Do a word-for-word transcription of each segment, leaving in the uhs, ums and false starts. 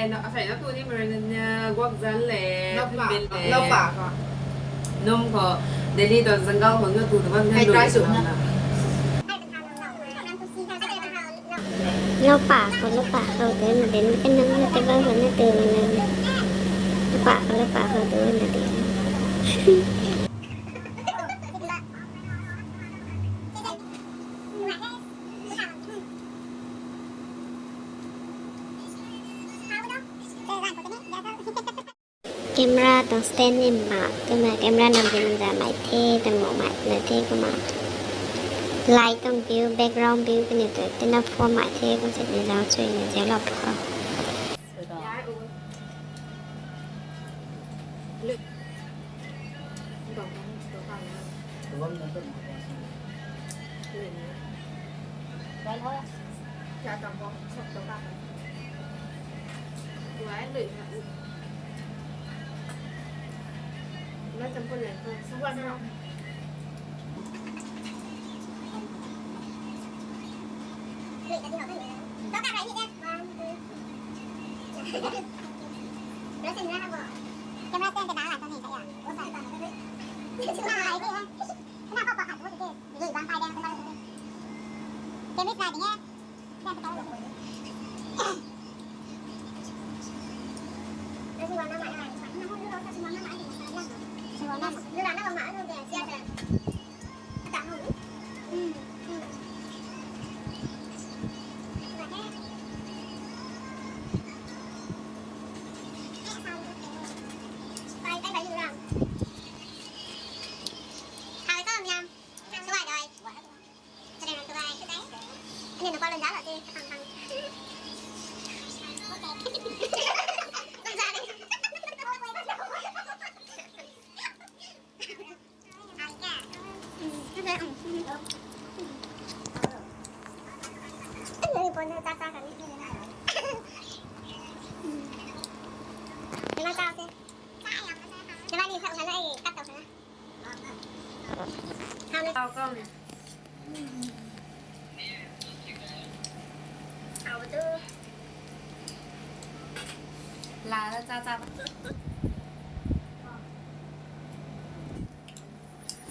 Asei na tu ni mara na guak zan le, Lau pa, thun bin le. Lau pa ko. Num ko, Delhi to jungle ko na tu tu bam na. Hai lu try su na. Lau pa ko, lau pa ko, tu na din, kan nang na table ko na tu na. Lau pa ko, lau pa ko, tu na din. Camera tuang stand ni mak twna, camera nam pi nam za mai the, tuang mok mai na the kumna. Light tuang view, background view kani tu, tina phone mai the, kum se ni zau chui ni zau lou pha.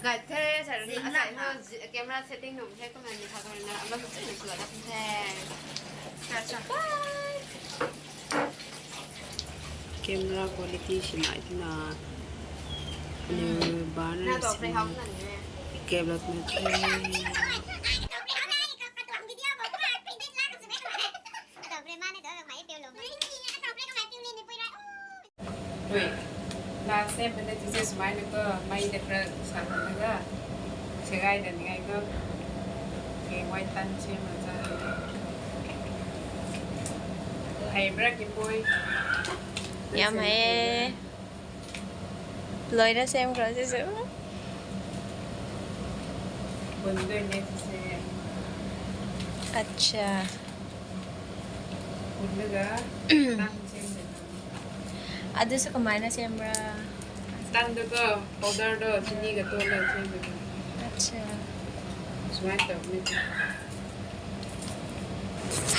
Nai the, sa rui na, asei na, camera setting num the, kumna ni tha kumna, ama sa chui na sua da the. Sa sa. Camera quality si nai the na. Ni bar na si. Camera na the. Ui, last sem pun de tise swmei na ko, mei de pra sa pun na ga. Segai de ni ngai ko. Keng wai tan se ma cha. Hei bra ki pui. Yam hei. Loi na sem kro se su. Bun de ne tise. Acha. Bun de ga. Tan sem de. Adu sa kamei na sem ra? Tan du ko, powder du, chini ka tu na sem ra. Acha. Swmei ta ni.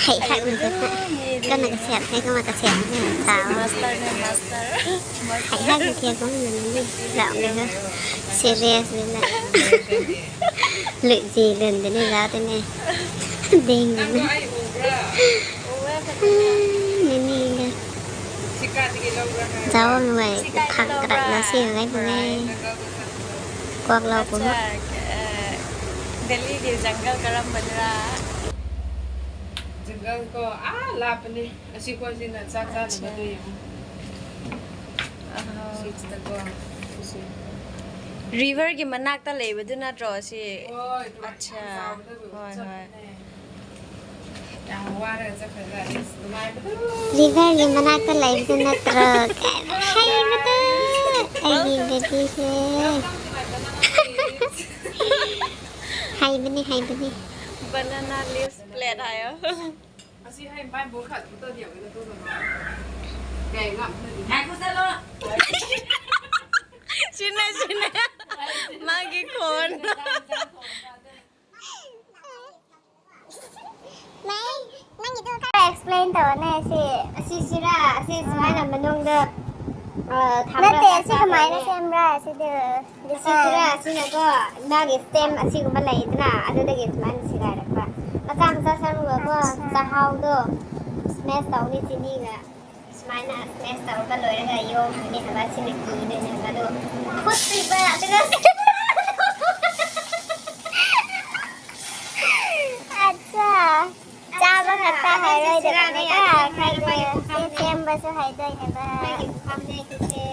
Hei hak na ka. Kan na ka sem, hei kan na ka sem. Master na, master. Hei hak na thiak bam na ni. Lau na ka. Serious ni na. Lu ji lun de ni lau te ni. Ding ni na. Ni ni na. Zauc nunc guay, kathang karak na si ngai bu ngai. Kuak lou pu. Acha, eh, Delhi ki jungle karam ban ra. Jungle ko, ah, lap ni. Asi ko si na chak chak na. Acha. Batu yang. Aha. Six ta ko. Six. River ki manak ta lei badu na tro si. Oi, acha. Hoi, hoi. River ki manak ta lei badu na tro. Hei badu. Ai badu. Hei bini, hei bini. Banana leaves plate hai o. Asi hei mai bo khat ko to diak na tu na. Gai ngam na di. Hai ko sa lo. Sina, sina. Magi khon. Explain to ne si, si sira, Sis, mana manung da, ah, tham Nate, ra asi ta kamai na hai. Sem ra, asi de. Asi tura, asi na ko, nagi stem, asi ko malay tana, adu dagi sman si gai rakpa. Macha macha sam ko, ko, Acha. Chahau do. Smash tau ni chini ga. Smash na, smash tau ka loi ga yo, ni haba si na ki de na ka do. Khut si ba, adu ga. Acha. Chaba khat ta hai rui de, sira ni ta, ya, khai de, sem ba su hai dui ne ba. Mai ki kham de ki se.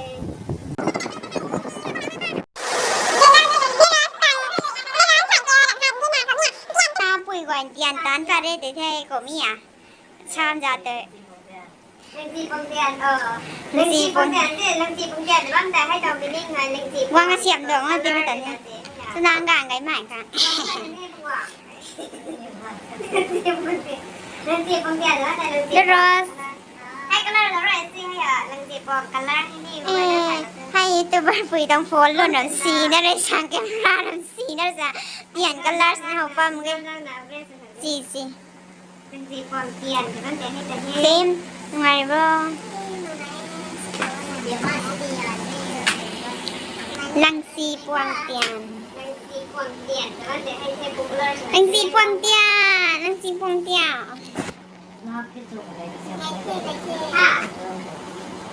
Pui guan tian tan ka re de the ko mi a. Cham ja te. Lungsi pung tian, oh. Lungsi pung tian, lungsi pung tian, bam ta hai tau bining hai lungsi pung. Wang a siam dong a ti ma tan ni. Chuna gang gai mai ka. Lungsi pung tian, lungsi pung tian, lungsi pung tian. The rose. Hai color lo rai si hai a, lungsi pung color ni ni. Eh, hai YouTuber pui tang phone lo nam si na re sang camera nam si na sa. Tian color sa hau pam ge. Si si. Lungsi pung tian, kan te hai te hai. Same, ngai bo. Lungsi pung tian. Lungsi pung tian, kan te hai te color. Lungsi pung tian, lungsi pung tian. Ha?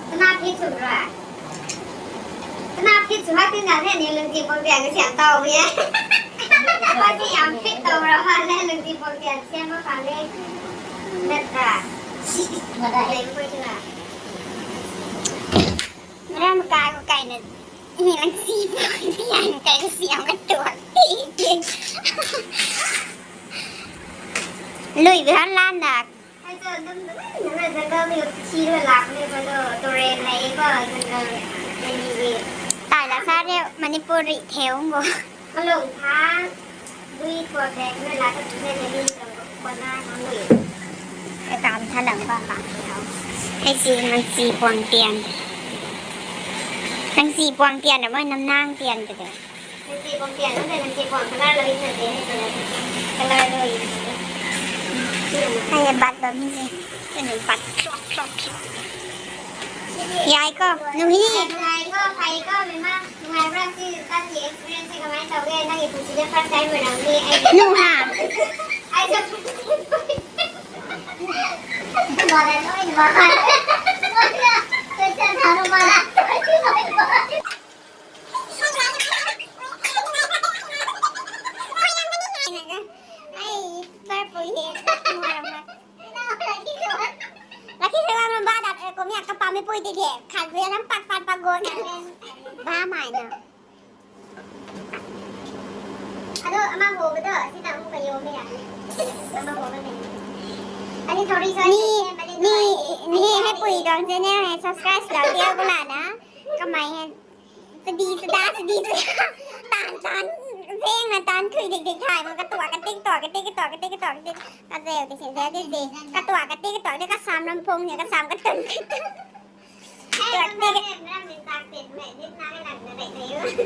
Kana fit sw ra? Kana fit sw hak tin na the ni lungsi pung tian ka siam tau mi e. Ba si yam fit tau ra ma le lungsi pung tian siam ma pang le. Nat ra. Nat ra. Ram kai ko kai na. Ni lungsi pung tian kai ka siam ka tuak. Lui bi han lan na. Hai cho dum dum na jungle ni thi rui lak ni ba lo, turen hai ko jungle ni ni. Tai la sa re Manipur ri theu ngo. Kalung tha, dui ko de na la ka ne ne ni ko na hang ni. Ai kam tha lang ba ba. Hai si lungsi pung tian. Lungsi pung tian na mo nam nang tian te de. Lungsi pung tian, lungsi pung color lo in na de, color lo in. Hai, bat bam ni si. Kan bat. Yai ko, nung hi. Nungai ko, phai ko, mei ma. Nungai bra si, ta si experience si kamai tau ge, nang i pusi de first time bra nang ni. Nu ha. Ai sa. Mara noi mara. Mara. Koi sa na mara. Ai, purple hi. Laki sa lang ba dat, eh, kum ya kapam e pui ti de. Khat gu ya lam pat pat pat go na. Ba mai na. Ado, ama ho ba do, si ta mu ka yo me ya. Ama ho ba me. Ani thori sa ni, ni, ni hai pui dong channel hai subscribe dong dia ko la na. Kamai hai. Sadi, sada, sadi, sada. Tan, tan. Zeng na tan, thui dik dik thai. Ma katuak katik, tuak katik, tuak katik, tuak katik. Ka zeu ti si, zeu ti si. Katuak katik, katuak katik, kasam ram phung ni, kasam katun, katun. Tuak katik.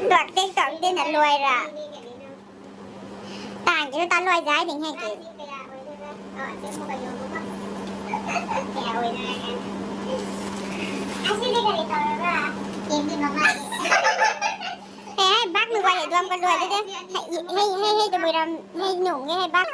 Tuak katik, tuak katik na luai ra. Tan ki ta luai zai ding hai ki. Hei, hei, bak nu guay hei duam ka luai de de. Hei, hei, hei, hei, tabui ram, hei, nung e, hei, bak.